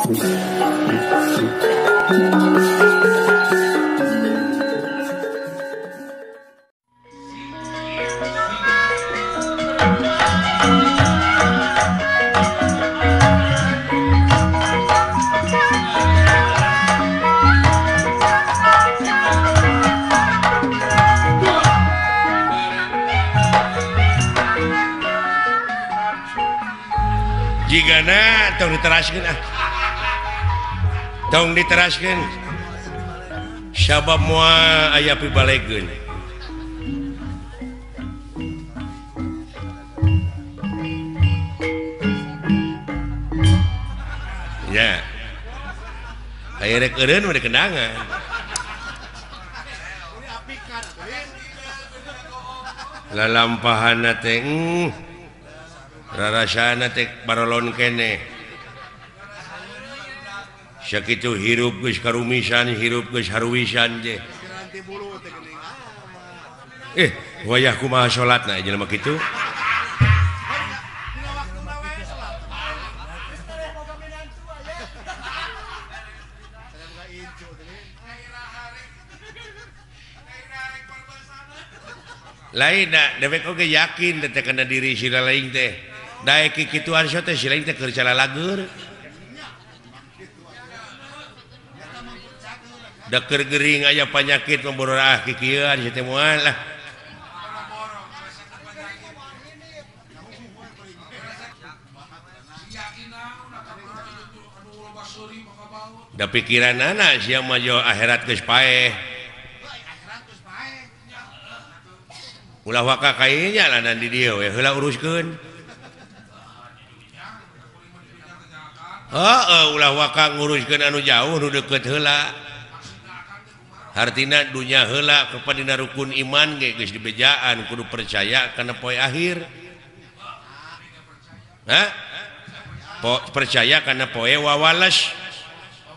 Jigana tong diteraskeun ah. Tong diteraskeun. Sabab moal aya pibalegeun. Nya. Aya rek eureun mah dikendangan. Lalampahanna teh rarasana teh barolon keneh. Sakitu hirup geus karumisan, hirup geus haruwisan je. Wayah kumaha salatna jelema kitu? Lain da dewek oge yakin teh kana diri sila lain teh. Daek kikituan so teh si lain teh keur calalager. Da keur gering aya panyakit membororah kikieuan si teh moal lah. Da pikiranana sia mah jo akhirat geus paeh. Ulah waka kainya lanan di dieu we heula uruskeun. Heeh, ulah waka nguruskeun anu jauh nu deukeut heula. Hartina dunya heula kepada rukun iman ge geus dibejaan kudu percaya kana poe akhir. Hah? Percaya kana poe wawales.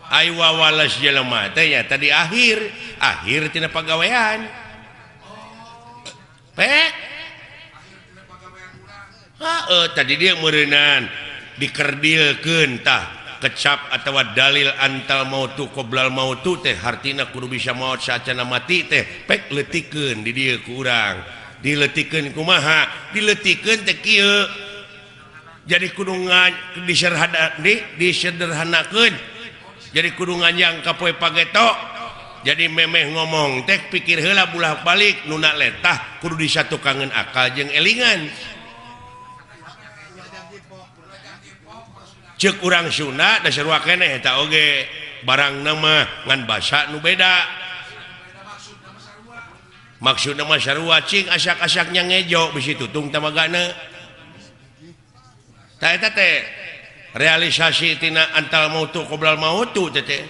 Ai wawales jelema teh nya tadi akhir, akhir tina pagawean. Pek. Heeh, tadi dia meureunan dikerdilkeun tah kecap atawa dalil antal mautu qoblal mautu teh hartina kudu bisa maot saacana mati teh pek leutikeun di dieu ku urang. Dileutikeun kumaha? Dileutikeun teh kieu. Jadi kudu disederhanakeun. Jadi kudu nganjang ka poe pageto. Jadi memeh ngomong teh pikir heula bulah balik nuna letah kudu disatukangeun akal jeung elingan. Ceuk urang Sunda da sarua keneh eta oge barangna mah ngan basa nu beda. Maksudna mah sarua cing asak-asaknya ngejo bisi tutung tamagana. Tah eta teh realisasi tina antal mautu qoblal mautu teh teh.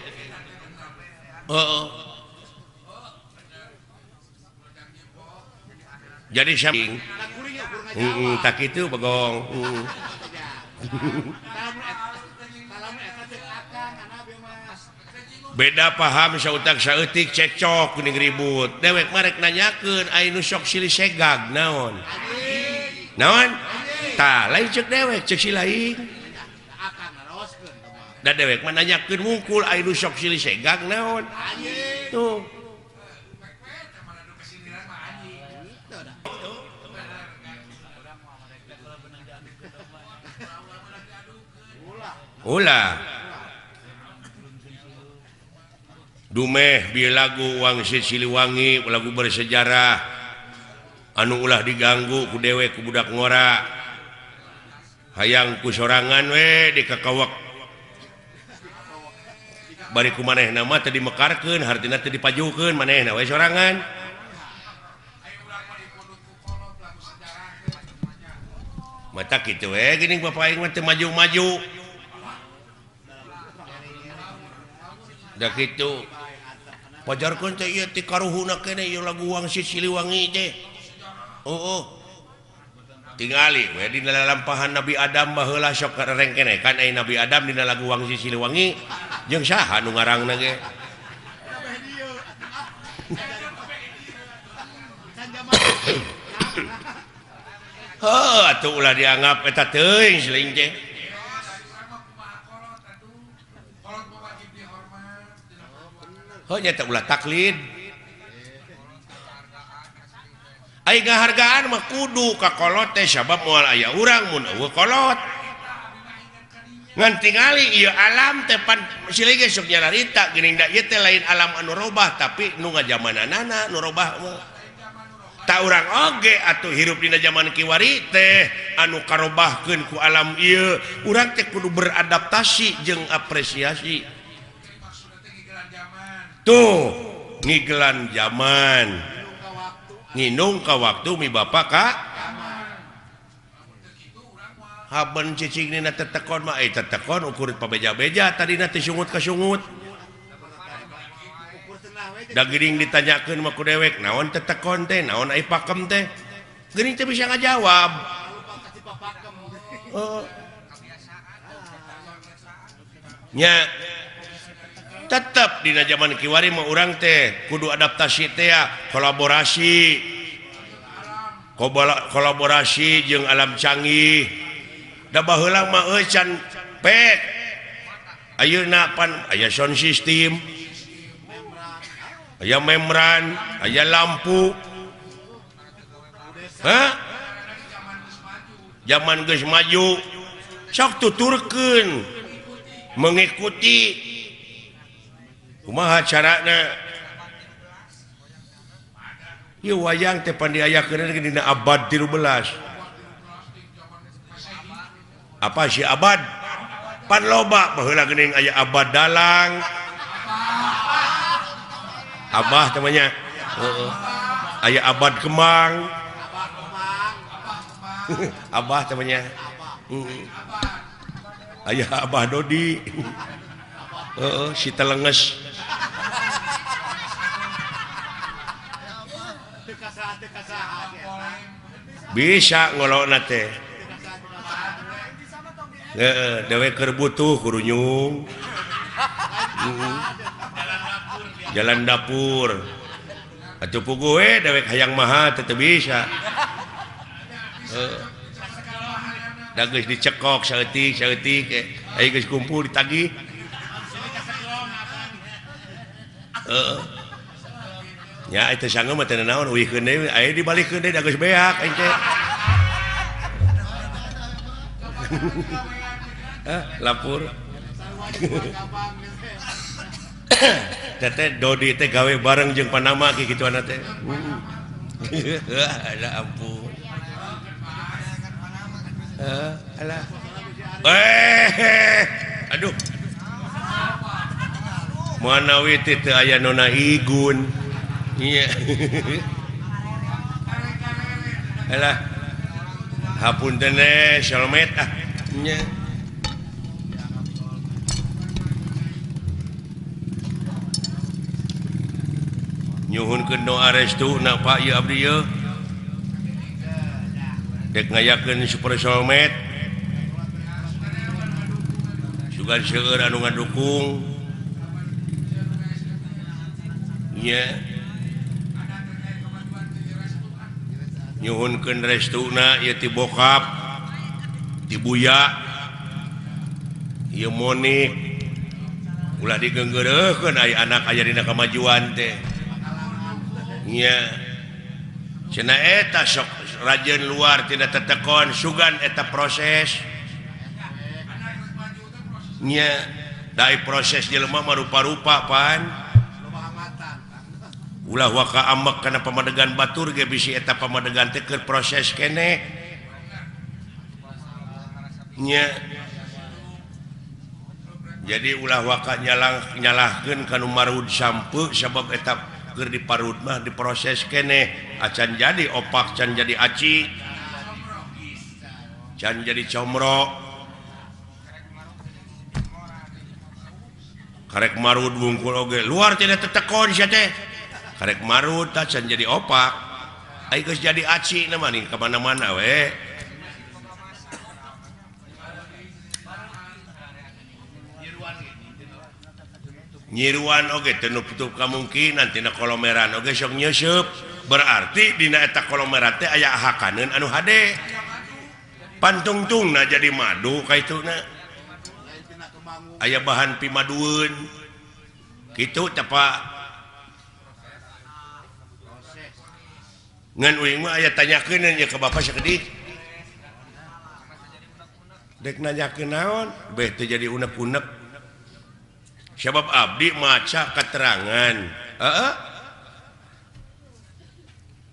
Heeh. Jadi samping tak itu bagong. Beda paham sautak saeutik cekcok geuning ribut. Dewek mah rek nanyakeun ai nu sok silih segag naon. Naon? Tah lain ceuk dewek ceuk si lain. Da dewek mah nanyakeun wungkul ai nu sok silih segag naon. Tuh. Ulah dumeh bi lagu Wangsit Siliwangi lagu bersejarah anu ulah diganggu ku dewek ku budak ngora hayang ku sorangan we dikakawak bari ku manehna mah teu dimekarkeun hartina teu dipajukeun manehna we sorangan mata kitu we geuning bapak aing mah teu maju-maju. Da kitu pajarkeun teh ieu ti karuhuna keneh ieu lagu Wangsit Siliwangi teh. Oh. Tingali we dina lalampahan Nabi Adam baheula sok rengkeneh kan ai Nabi Adam dina lagu Wangsit Siliwangi jeung saha nu ngarangna ge. Heuh atuh ulah dianggap eta teuing siling teh. Heuh nya teh ulah taklid. Ai ngahargaan mah kudu ka kolot teh sabab moal aya urang mun eueuh kolot. Ngan tingali ieu alam teh pan silih ge sok nyararita geuning da ieu teh lain alam anu robah tapi nu ngajamananana nu robah mah. Tak urang oge atuh hirup dina zaman kiwari teh anu karobahkeun ku alam ieu urang teh kudu beradaptasi jeung apresiasi. Tuh ngigelan zaman. Nginung ka waktu mi bapak ka haben cicing dina tetekon mah tetekon ukur pabeja-beja tadina teh sungut ka sungut. Da geuning ditanyakeun mah ku dewek naon tetekon teh naon ai pakem teh geuning teh bisa ngajawab. Nya tetep dina zaman kiwari mah urang teh kudu adaptasi teh kolaborasi kolaborasi jeung alam canggih. Da baheula mah euy can pek ayeuna pan aya sound system aya membran aya lampu. Hah? Zaman geus maju sok tuturkeun mengikuti kumaha carana ieu wayang teh pan diayakeun dina abad 13. Apa si abad pan loba baheula geuning aya abad dalang abah namanya heeh aya abad kemang abah namanya aya abah Dodi heeh si telenges bisa ngolokna teh heeh dewe keur butuh kurunyung jalan dapur atuh puguh we dewek hayang maha teu bisa heeh da geus dicekok saeutik saeutik aya geus kumpul ditagih heeh nya eta sanggeum mah teu naon uihkeun deui aya dibalikeun deui da geus beak aing teh. Lapur teteh Dodi teh gawe bareng jeung Panama ki kituana teh. Alah ampun. Alah. Aduh. Manawi teh teu aya nona Igun. Iya. Alah. Hapunten teh solmet ah. Nya. Nyuhunkeun doa restu na Pak ieu abdi ieu. Dek ngayakeun super solmet. Sugan seueur anu ngadukung. Nya. Nyuhunkeun restuna ieu ti bokap, ti buya, ieu Monik. Ulah digeunggeureuhkeun aya anak aya dina kamajuan teh. Nya cenah eta sok rajin luar tidak tetekon sugan eta proses nya dai proses jelema mah rupa-rupa pan ulah waka ambek kana pamadegan batur ge bisi eta pamadegan teh keur proses keneh nya jadi ulah waka nyalahkeun ka nu marud sampeu sabab eta keur diparut mah diproses keneh acan jadi opak can jadi aci can jadi comro karek marud wungkul oge luar tidak tetekon sia teh karek marud tah can jadi opak ai geus jadi aci na mah ka mana-mana we nyiruan oge teu nutup kamungkinan tina kolomeran oge sok nyeuseub berarti dina eta kolomeran teh aya hakaneun anu hade pantungtungna jadi madu kaituna aya bahan pimadueun Kitu teh Pak. Ngan uing mah aya tanyakeun nya ka bapak sakedik. Dek nanyakeun naon? Beh teu jadi unek-unek. Sabab abdi maca keterangan. Heeh.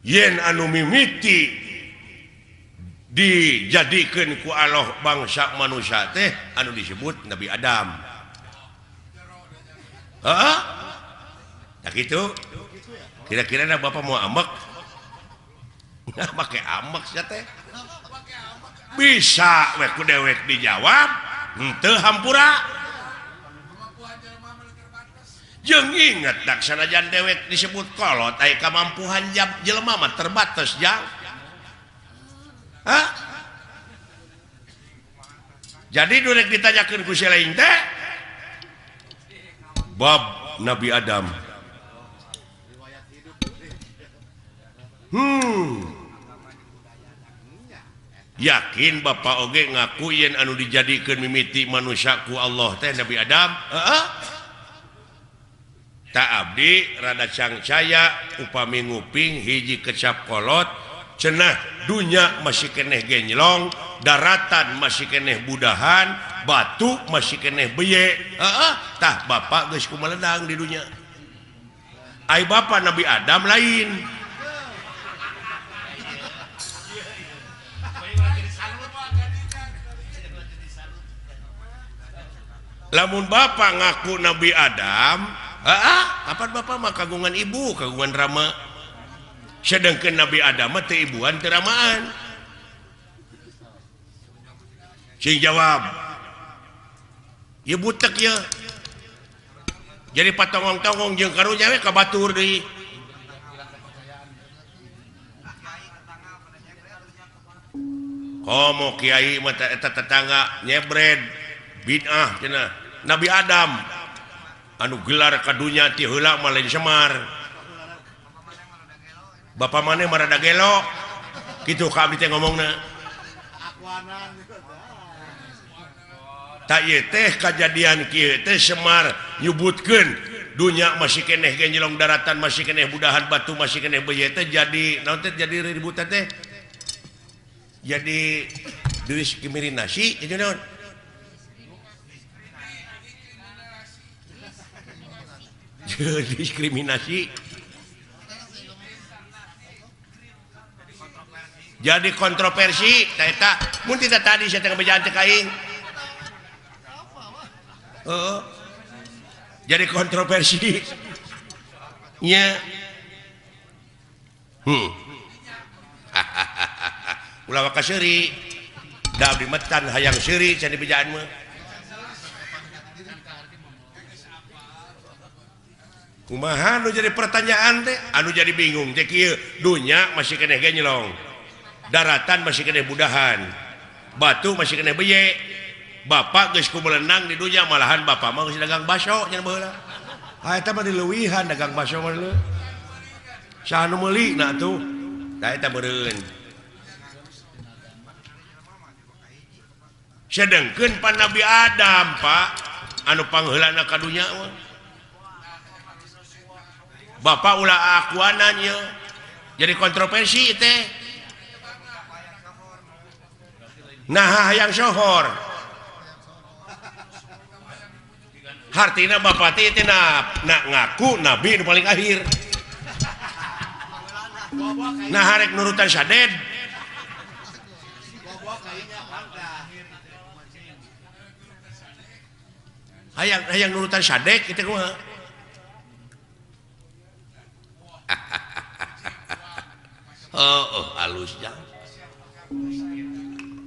Yen anu mimiti dijadikeun ku Allah bangsa manusia teh anu disebut Nabi Adam. Heeh. Tah kitu. Kira-kira na bapak mau ambek? Nah, make ambek sia teh. Bisa we ku dewek dijawab, henteu hampura. Jeung inget dak sanajan dewek disebut kolot aya kamampuhan jelema mah terbatas jang. Hah? Jadi durek ditanyakeun ku si lain teh bab Nabi Adam. Yakin bapak oge ngaku yen anu dijadikeun mimiti manusia ku Allah teh Nabi Adam? Heeh. Tak abdi rada cangcaya upami nguping hiji kecap kolot cenah dunya masih keneh genjlong, daratan masih keneh budahan, batu masih keneh beye. Heeh, tah bapak geus kumeledang di dunya. Ai bapak Nabi Adam lain. Lamun bapak ngaku Nabi Adam, heeh, kapan bapak mah kagungan ibu, kagungan rama. Sedangkan Nabi Adam mah teu ibuan teu ramaan. Sing jawab. Ieu butek ieu. Jadi patongong-tongong jeung karunya we ka batur deui. Komo kiai mah eta tetangga nyebred bid'ah cenah. Nabi Adam anu gelar ka dunya ti heula mah lain Semar. Bapak maneh mah rada gelo. Kitu ka abdi teh ngomongna. Tak ieu teh kajadian kieu teh Semar nyebutkeun dunya masih keneh genjelong daratan masih keneh budahan batu masih keneh beuye teh jadi naon teh jadi ributan teh. Jadi diskriminasi jadi naon? Diskriminasi jadi kontroversi eta mun tidak tadi saya teh ngebejaan cek aing. Heeh. Jadi kontroversi nya. Ulah waka seuri da abdi metan hayang seuri cenah dibejaan mah. Kumaha nu jadi pertanyaan teh anu jadi bingung teh kieu dunya masih keneh genjlong, daratan masih keneh budahan, batu masih keneh beye. Bapak geus kumelenang di dunya malahan bapak mah geus dagang baso nya baheula. Ha eta mah dileuwihan dagang baso mah leuh. Saha nu meuli na atuh? Tah eta meureun. Sedengkeun pan Nabi Adam, Pak, anu pangheulana ka dunya mah. Bapak ulah akuanan ieu. Jadi kontroversi teh. Nah hayang sohor. Hartina bapak teh teh na ngaku nabi nu paling akhir. Nah harek nurutan saded. Hayang hayang nurutan sadek kitu kumaha? Oh, oh alus jang.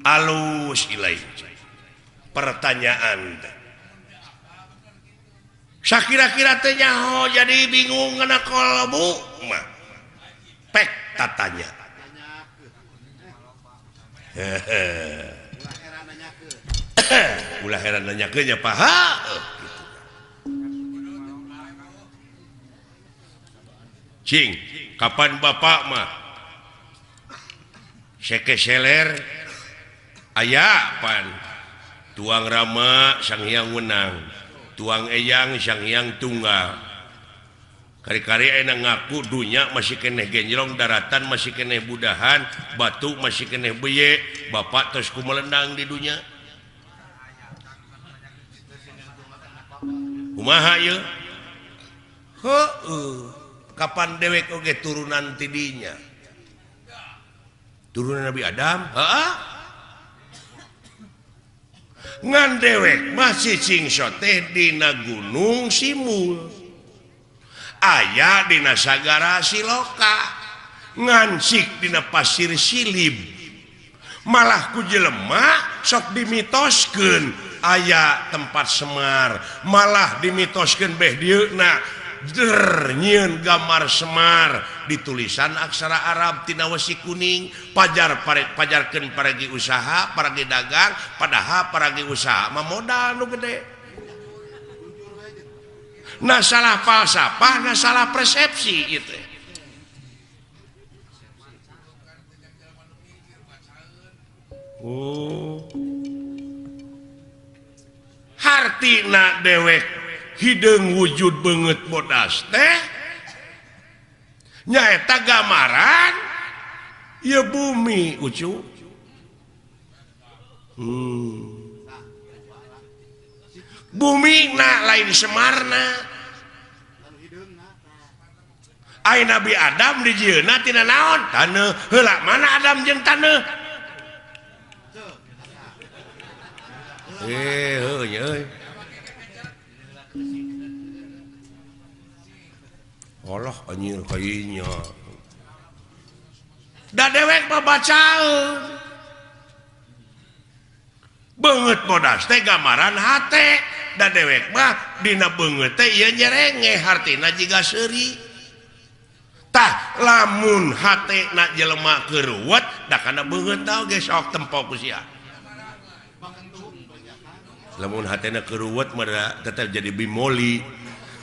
Alus ilai. Pertanyaan teh. Sakira-kira teh nyaho jadi bingung ngana kolbu mah. Pek tatanya. Hehe. Ulah heran nanyakeun nya Pak. Ha, gitu. Cing, kapan bapak mah seke seler aya pan tuang rama Sang Hyang Wenang, Tuang eyang Sang Hyang Tunggal. Kari-kari enak ngaku dunya masih keneh genjrong, daratan masih keneh budahan, batu masih keneh beye, bapak terus kumelendang di dunya. Kumaha ieu? Heueuh, kapan dewek oge turunan ti dinya? Turunan Nabi Adam? Heeh. Ngan dewek masih cingso teh dina gunung Simul. Aya dina sagara Siloka, ngansik dina pasir Silib. Malah ku jelema sok dimitoskeun aya tempat Semar, malah dimitoskeun beh dieuna der nyieun gambar Semar ditulisan aksara Arab tina wesi kuning, pajar pajarkeun paragi usaha, paragi dagang, padahal paragi usaha mah modal nu gede. Nah salah falsafah, nah salah persepsi gitu. Oh. Hartina dewek hideung wujud beungeut bodas teh nyaeta gambaran ieu bumi ucu. Bumi na lain Semarna. Ai Nabi Adam dijieunna tina naon? Taneuh. Heula mana Adam jeung taneuh? Heuh nya euy. Allah anjir kayanya. Da dewek mah bacaeun. Beungeut bodas teh gambaran hate. Da dewek mah dina beungeut teh ieu nyerengeh hartina jiga seuri. Tah lamun hate na jelema keruwet da kana beungeut oge sok tempo ku sia. Lamun hatena keruwet mah tetep jadi bimoli.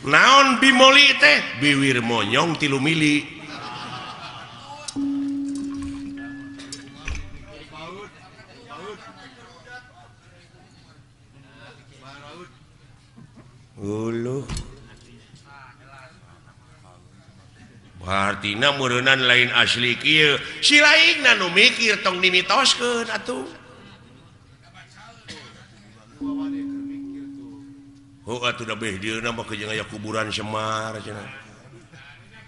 Naon bimoli teh? Biwir monyong 3 mili. Uluh. Hartina meureunnan lain asli kieu. Si lainna nu mikir tong dimitoskeun atuh. Oh atuh da beh dieuna mah jeung aya kuburan Semar cenah.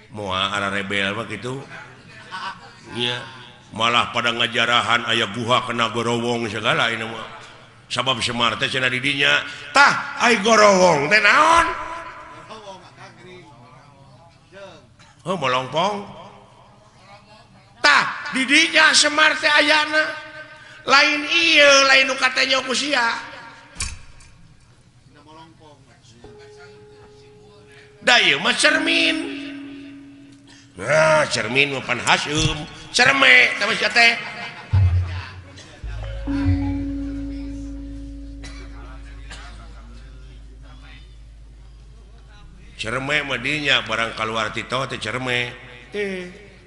Moal ararebel mah kitu. Nya malah pada ngajarahan aya guha kena gorowong segala ini mah. Sabab Semar teh cenah di dinya. Tah ai gorowong teh naon? Oh molongpong. Tah di dinya Semar teh ayana. Lain ieu lain nu katanya ku sia. Da ieu mah cermin. Nah, cermin mah pan haseum, cerme teh mah sia teh. Cerme mah dinya barang kaluar tito teh cerme.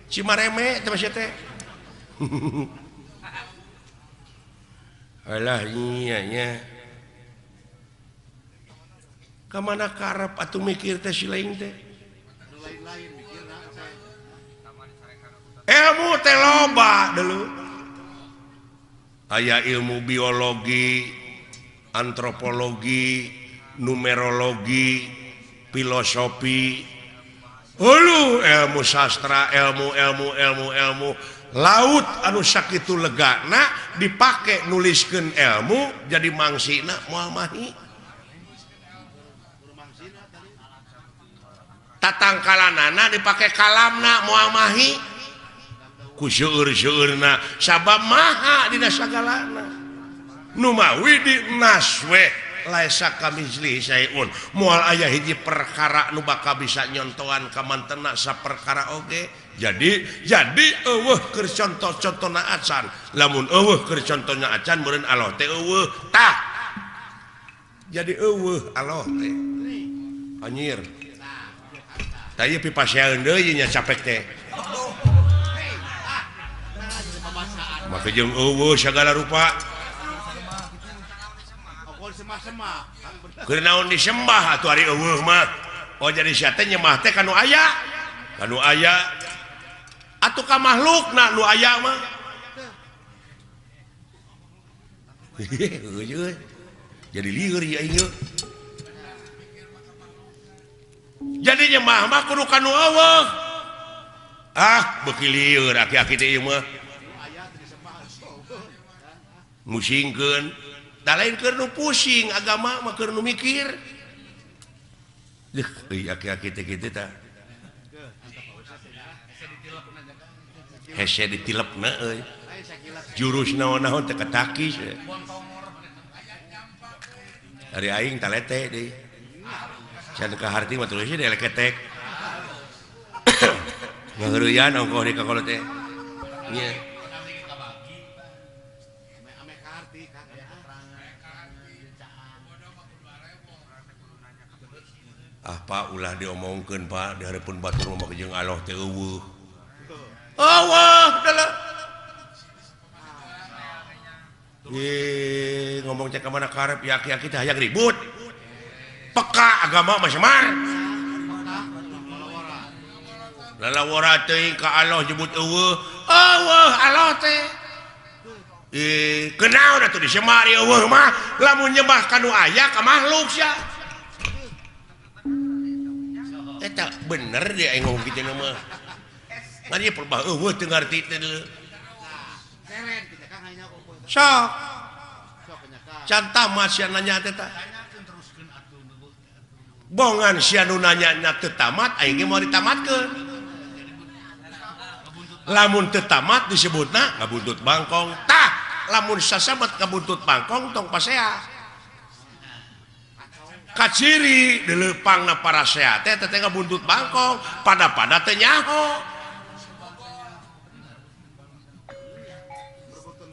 Cimareme teh mah sia teh. Alah nya nya. Kamana karep atuh mikir teh si lain teh. Ilmu teh loba dulu. Aya ilmu biologi, antropologi, numerologi, filosofi, hulu ilmu sastra, ilmu ilmu ilmu ilmu laut anu sakitu legana dipake nuliskeun ilmu jadi mangsina moal mahi. Tatangkalanana dipake kalamna moal mahi ku seueur-seueurna sabab maha dina sagalana. Nu mawi di naswe laisa kamitslihi syai'un moal aya hiji perkara nu bakal bisa nyontoan ka mantena saperkara oge. Jadi eueuh keur contoh-contona acan. Lamun eueuh keur contohna acan meureun Allah teh eueuh. Tah jadi eueuh Allah teh anjir. Tah ieu pipasean deui nya capek teh. Maka jeung eueuh sagala rupa. Keur naon disembah atuh ari eueuh mah. Oh jadi sia teh nyembah teh ka nu aya. Ka nu aya. Atuh ka makhlukna nu aya mah. Jadi lieur ya ieu. Jadi nyembah mah kudu ka nu eueuh. Ah, beuki lieur aki-aki teh ieu mah. Musingkeun. Da lain keur nu pusing agama mah keur nu mikir. Deuh, euy aki-aki teh kitu tah. Hese ditilepna euy. Jurus naon-naon teh katakis. Ari aing talete deui. Can ka harti mah tulisna dieleketek. Ngaheureuyan ongkoh di ka kolot teh. Nya. Ah Pak ulah diomongkeun Pak di hareupeun batur mah jeung Allah teh eueuh. Eueuh dalah. Ye ngomong cek ka mana karep ya aki-aki teh hayang ribut. Peka agama mah semar. Lalawara teuing ka Allah nyebut eueuh. Eueuh Allah teh. Kenaon atuh disemar eueuh mah lamun nyembah ka nu aya ka makhluk sia. Eta bener dia aing ngomong kitu mah. Ngan ieu perbah eueuh teu ngarti teh deuleu. Sok. Can tamat sia nanya teh tah. Bongan sia nu nanya teu tamat aing ge moal ditamatkeun. Lamun teu tamat disebutna ngabuntut bangkong. Tah, lamun sasabat ngabuntut bangkong tong pasea. Kaciri dileupangna parasea teh teh ngabuntut bangkong, pada-pada teh nyaho.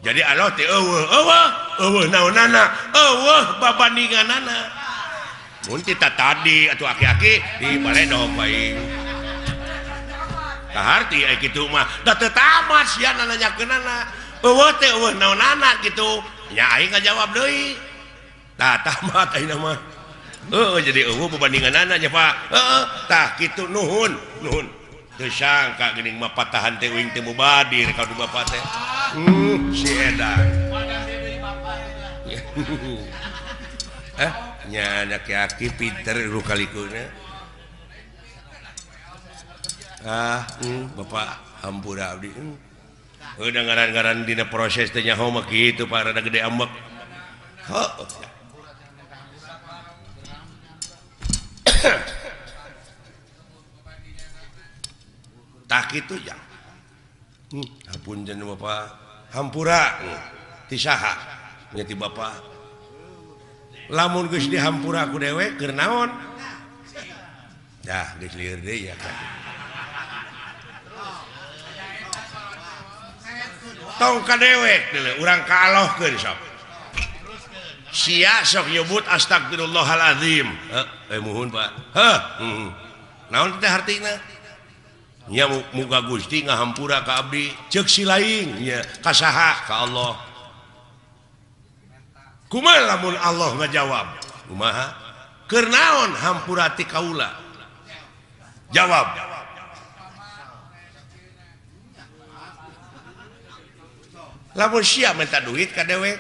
Jadi Allah teh eueuh, eueuh, eueuh naonana, eueuh babandinganana. Mun tita tadi atuh aki-aki di baledog bae. Kaharti ai kitu mah da teu tamat sia nanyakeunana. Eueuh teh eueuh naonana kitu. Nya aing ngajawab deui. Tah tamat ayeuna mah. Heeh jadi eueuh babandinganana nya Pak. Heeh tah kitu nuhun, nuhun. Teu sangka geuning mah patahan teh uing teh mubadir ka du bapak teh. Si edan. Nya aki-aki pinter rukalikuna. Ah, bapak hampura abdi. Udah ngaran-ngaran dina proses teh nyaho mah kitu Pak rada gede ambek. Heuh. Tah kitu ya. Hapunten bapak. Hampura ti saha? Nya ti bapak. Lamun geus dihampura ku dewek keur naon? Dah geus lieur deui ya kan. Tong ka dewek deuleu urang ka Allahkeun sok. Sia sok nyebut astagfirullahalazim. Heuh, muhun Pak. Heuh. Naon teh hartina? Nya muga Gusti ngahampura ka abdi ceuk si lain nya ka saha ka Allah. Kumaha lamun Allah ngajawab? Kumaha? Keur naon hampura ti kaula? Jawab. Lamun sia minta duit ka dewek.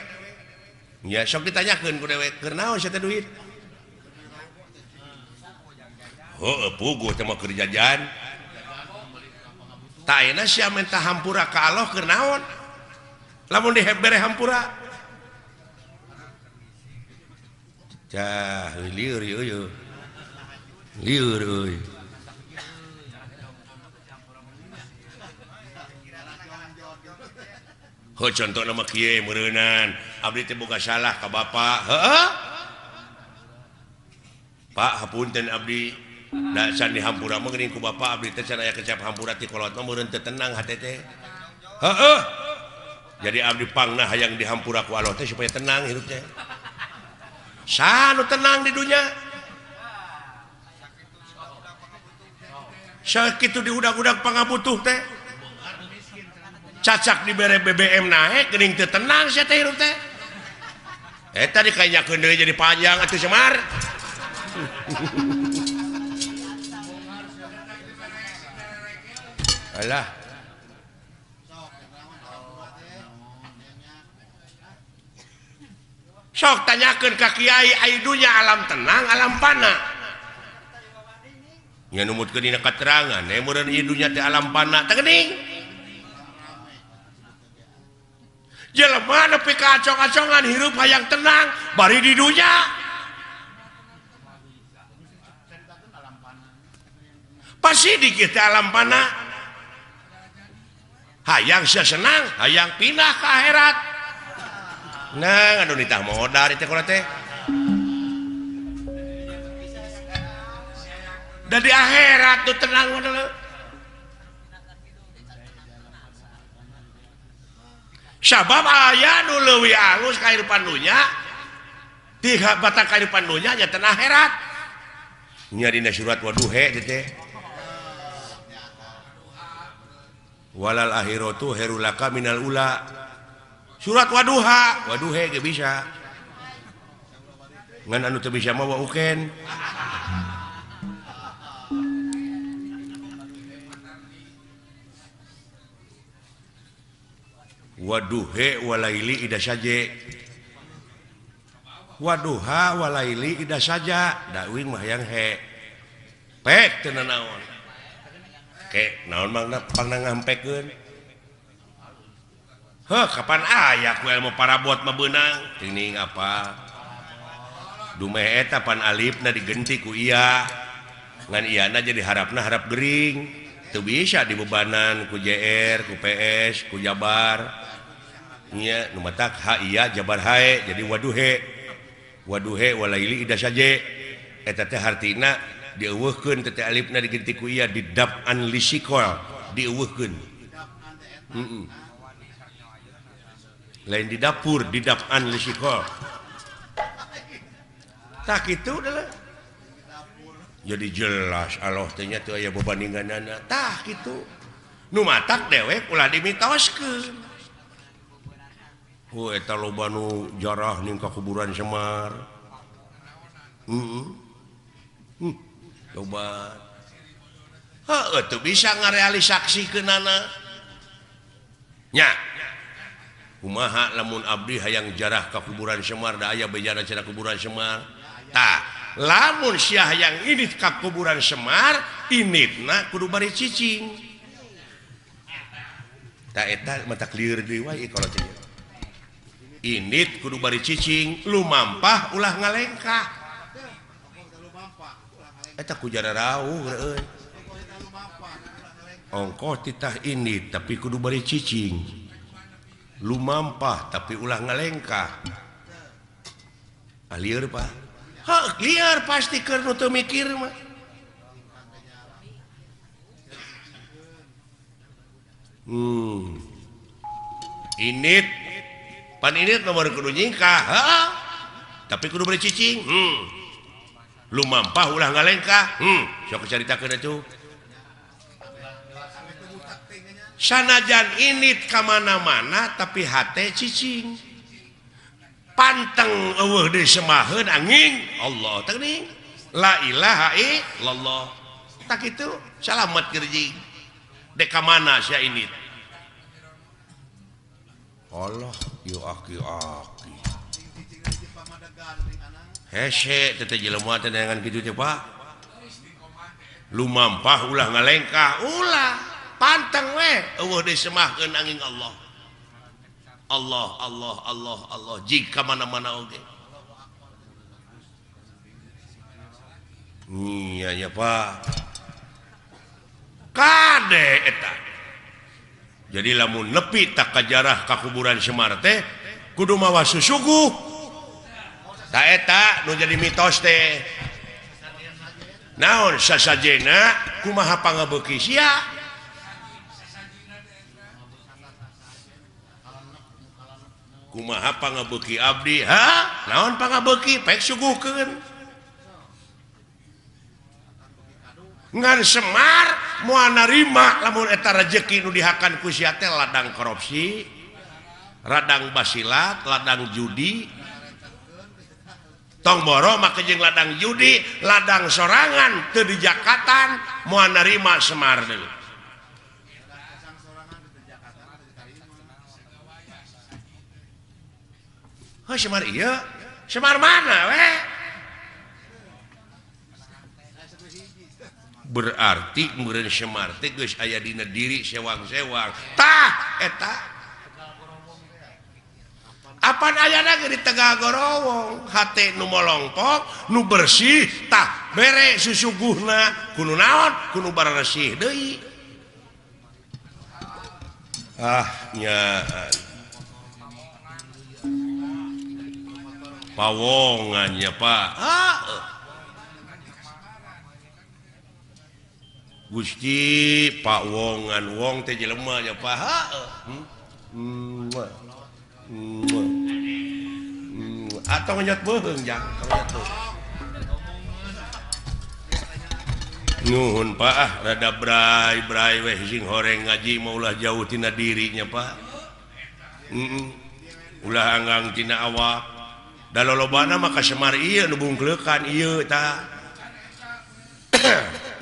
Nya sok ditanyakeun ku dewek, keur naon sia teh duit? Heueuh puguh teh mah keur jajan. Tah ayeuna sia minta hampura ka Allah keur naon? Lamun dibere hampura. Cah, lieur ieu. Lieur euy. Heuh contona mah kieu meureunan, abdi teh boga salah ka bapak. Heueuh. Pak hapunten abdi. Da can dihampura mah geuning ku bapak abdi teh can aya kecap hampura ti kolot mah meureun teu tenang hate teh. Heueuh. Jadi abdi pangna hayang dihampura ku Allah teh supaya tenang hidup teh. Saha nu tenang di dunya? Sakitu diudag-udag pangabutuh teh. Cacak dibere BBM naik geuning teu tenang sia teh hirup teh. Eta dikanyakeun deui jadi panjang atuh Semar. Alah. Sok tanyakeun ka kiai ai dunya alam tenang alam pana. Nya numutkeun dina katerangan meureun ieu dunya teh alam pana teh geuning. Jelema nepi ka acong-acongan hirup hayang tenang bari di dunya. Pasti di kita alam pana. Hayang senang, hayang pindah ke akhirat. Nah, aduh nitah modar itu kalau teh. Dan di akhirat tuh tenang modal. Sabab aya nu leuwih alus kahirupan dunya, tiga batang kahirupan dunya nya tenang akhirat. Nya dina surat waduhe teh. Walal akhiratu khairul laka minal ula. Surat waduha, waduhe ge bisa. Ngan anu teu bisa mah wa uken. Waduhe walaili ida saje. Waduha walaili ida saja, da uing mah hayang he. Pek teu nanaon. Ke naon mangna pangna ngampekeun. Heh, kapan aya ku ilmu parabot mah beunang? Tining apa? Dumeh eta pan alifna digenti ku iya. Ngan iyana jadi harapna harap gering. Teu bisa dibebanan ku JR, ku PS, ku Jabar. Nya nu matak ha iya Jabar hae jadi waduhe. Waduhe walaili ida saje. Eta teh hartina dieuweuhkeun teh alifna digenti ku iya didap'an lisikol, dieuweuhkeun. Heeh. Lain di dapur didap'an lisikol. Tak itu adalah jadi jelas Allah teh nya teu aya bebandinganana. Tah kitu. Nu matak dewek ulah dimitoskeun. Hu eta loba nu jarah ning ka kuburan Semar. Heeh. Loba. Heuh teu bisa ngarealisaksikeunana. Nya. Kumaha lamun abdi hayang jarah ka kuburan Semar da aya bejana cenah kuburan Semar. Tah, lamun sia hayang indit ka kuburan Semar, inditna kudu bari cicing. Tah eta mata lieur deui wae kalau teh. Indit kudu bari cicing, lumampah ulah ngalengkah. Eta ku jara rauh euy. Ongkoh titah indit tapi kudu bari cicing. Lumampah tapi ulah ngalengkah. Ah lieur Pak. Heuh, lieur pasti keur nu teu mikir mah. Init pan init nomor kudu nyingkah, heeh. Tapi kudu bari cicing. Lumampah ulah ngalengkah. Sok caritakeun atuh. Sanajan init ka mana-mana tapi hate cicing. Panteng eueuh deui semaheun angin Allah teh geuning. La ilaha illallah. Tak kitu salamet gerjing. Dek ka mana sia init? Allah yu aki-aki. Hese teh jelema teh neangan kitu teh Pak. Lumampah ulah ngalengkah, ulah panteng we eueuh deui semahkeun angin Allah. Allah Allah Allah Allah jika mana-mana oge. Iya ya Pak. Kade eta. Jadi lamun nepi tak kajarah ka kuburan Semar teh kudu mawa susuguh. Ta eta nu jadi mitos teh. Naon sasajena kumaha pangabeuki sia? Kumaha pangabeuki abdi? Ha? Naon pangabeuki? Pek suguhkeun. Ngan Semar moal narima lamun eta rejeki nu dihakan ku sia teh ladang korupsi, ladang basilat, ladang judi. Tong boro make jeung ladang judi, ladang sorangan teu dijakatan moal narima Semar deui. Heuh Semar ieu, Semar mana we? Berarti meureun Semar teh geus aya dina diri sewang-sewang. Tah eta apan ayana ge di Tegal Gorowong hate nu molongpok nu bersih tah bere susuguhna kudu naon kudu baresih deui ah nya pawongan nya Pak ah Gusti Pak Wongan wong teh jelema nya Pak heeh atau ngenyot beuheung jang nuhun Pak ah rada bray-bray weh sing horeng ngaji mah ulah jauh tina dirinya Pak ulah anggang tina awak da lolobana mah ka Semar ieu nu bungkleukan ieu tah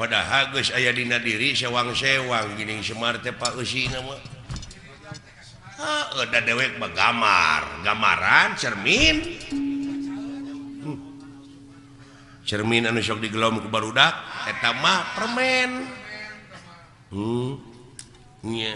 padahal geus aya dina diri sewang-sewang geuning Semar teh Pak eusina mah da dewek mah gamar, gamaran cermin. Cermin anu sok digelom ku barudak eta mah permen. Nya.